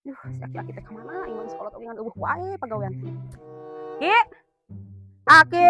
Duh, si aki-aki teh kamana? Iman sekolah teh ngan euweuh wae pagawean teh. Ki. Aki.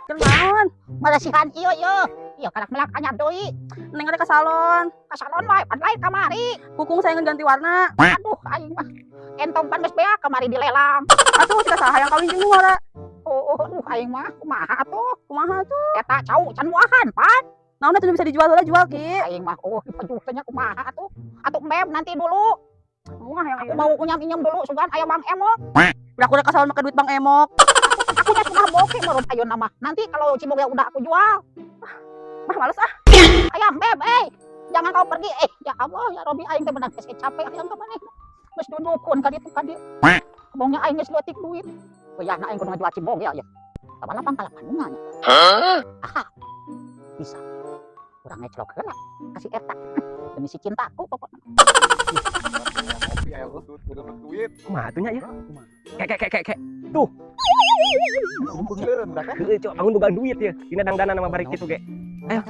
Kenaon? Meresihan ieu ieu. Ieu karak melak anyar deui. Neng ada ke salon. Ka salon wae pan lain kamari. Kukung saya ganti warna. Aduh, aing mah. Entong pan geus beak kamari dilelang. Atuh tidak saha yang kawin jeung nu ngora. Oh, aduh, aing mah kumaha atuh? Kumaha tuh? Eta cau can buahan pan. Naon atuh bisa dijual heula, jual, Ki. Aing mah, oh, dipejuh teh nya kumaha atuh? Atuh mem nanti dulu. Wah, yang Aku mau unyam-inyam dulu sugan aya Mang Emok. Udah aku udah ke salon make duit Bang Emok. Aku nya sudah boke meureun ayeuna mah. Nanti kalau Cibogo udah aku jual. Mah males ah. Ayam beb, eh. Jangan kau pergi. Eh, ya Allah, ya Robi, aing teh beunang geus capek hayang ka maneh. Geus dudukun ka ditu ka dieu. Kebongnya aing geus leutik duit. Wayahna aing kudu ngajual Cibogo ya. Kapan lapang kalapan nya. Aha. Bisa. Urang ngeclok heula kasih eta. Demi si cintaku pokoknya. Ngopi aya butut, udah duit. Kumaha atuh nya ieu? Kek kek kek kek kek. Tuh. Leureun dah kan. Heueuh, coba bangun boga duit ya. Dina dangdanan sama bari kitu ge. Ayo.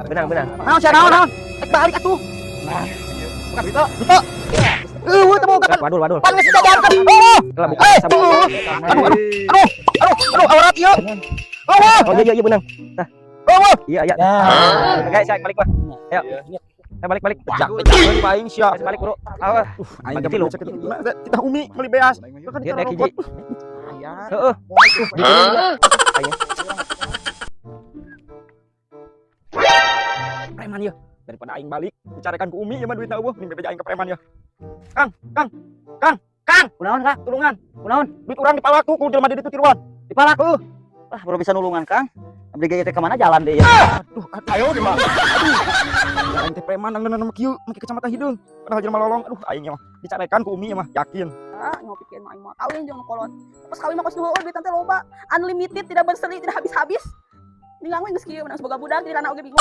Benang, benang. Naon sia, naon naon? Rek balik atuh. Nah, Bukan duit. Duit. Eueuh, teu boga. Wadul, wadul. Pan geus dijajarkeun. Oh. Lah buka Eh, sama. aduh, aduh, aduh, aduh, aduh, aurat ieu. Oh, Oh iya iya, benang. Tah. Oh, Iya iya. Guys, saya balik mah. Ayo. Saya balik balik. Bejak, bejak aing sia. Saya balik, Bro. Awas. Aing Bagi tilu. Kita umi meuli beas. Dia dek hiji. Aya. Heeh. Hah? Preman ya. Daripada aing balik, dicarekan ku umi ieu mah duitna euweuh, mending bebeja aing ke preman ya. Kang, Kang. Kang, Kang. Kunaon, Kang? Tulungan. Kunaon? Duit urang dipalak tuh ku jelema di ditu tiluan. Dipalak? Heuh. Wah, baru bisa nulungan, Kang. Abdi ge teh kemana jalan deh ya. Aduh, aduh. Ayo di mah. Aduh. Ya, aing teh preman dangdanan mah kieu, make kacamata hideung. Padahal jelema lolong. Aduh, aing mah dicarekan ku umi mah, yakin. Ah, ngopi mah aing mah kawin jeung nu kolot. Pas kawin mah kos nu heueuh duit teh loba. Unlimited, tidak berseri, tidak habis-habis. Ninggang we geus kieu menang semoga budak di rana oge bingung.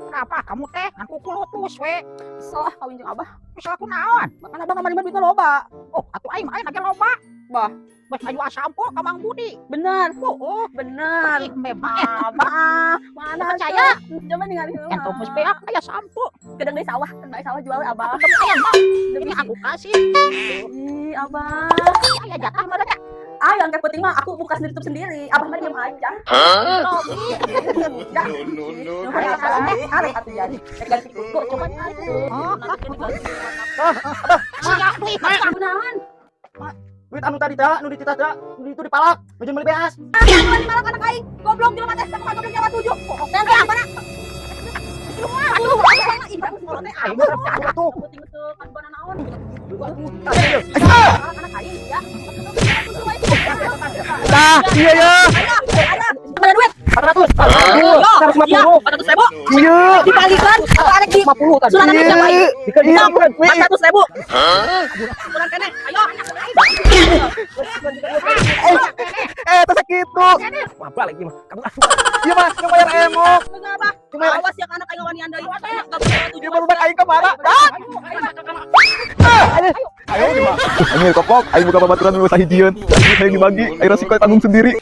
Kenapa kamu teh ngan kukulutus we? Kesel ah kawin jeung Abah. Bisa aku naon? Makan Abah kamari mah duitna loba. Oh, atuh aing mah aing lagi loba. Bah. Geus ngajual sampo ka Mang Budi. Benar. Oh, Benar. ih memang Abah, mana Percaya? tuh? Coba ningali heula. Entong geus beak aya sampo. Kadang deui sawah, deui sawah jual we Abah. Demi ayam mah. Demi Ini aku kasih. Ih, Abah. Ih, aya jatah mah nya. Ah, yang kayak penting mah aku buka sendiri, tutup sendiri. Abah mah diem aja. Robi. Ya. No, no, no. Arek atuh jadi. Rek ganti kuku coba tuh. Oh, Ah, sia duit. Kunaon? Duit anu tadi teh, nu dititah teh, nu itu dipalak, nu meuli beas. Ah, malah anak aing. Goblok jelema teh sama goblok nyawa tujuh. Nanti yang mana? Aduh, aduh, ih, bagus teh. Aing mah tuh. Penting teu kan naon. Ah, Anak aing ya. Tah, iya ya. Mana duit? 400. Yo, 150. 400 ribu. Iya. Dibalikan atau arek di 50 tadi. Sunan siapa aing? Iya, bukan. 400 ribu. Sunan kene. Ayo. Eh, tas sakitu. Wah, balik ieu mah. Kamu ah. Iya mah, yang bayar emok. Kenapa? Cuma Awas ya anak aing wanian deui. Iya baru aing ka mana? Ayo di mah. Anjir kopok, aing buka babaturan nu sahijieun. Aing dibagi, aing resiko tanggung sendiri.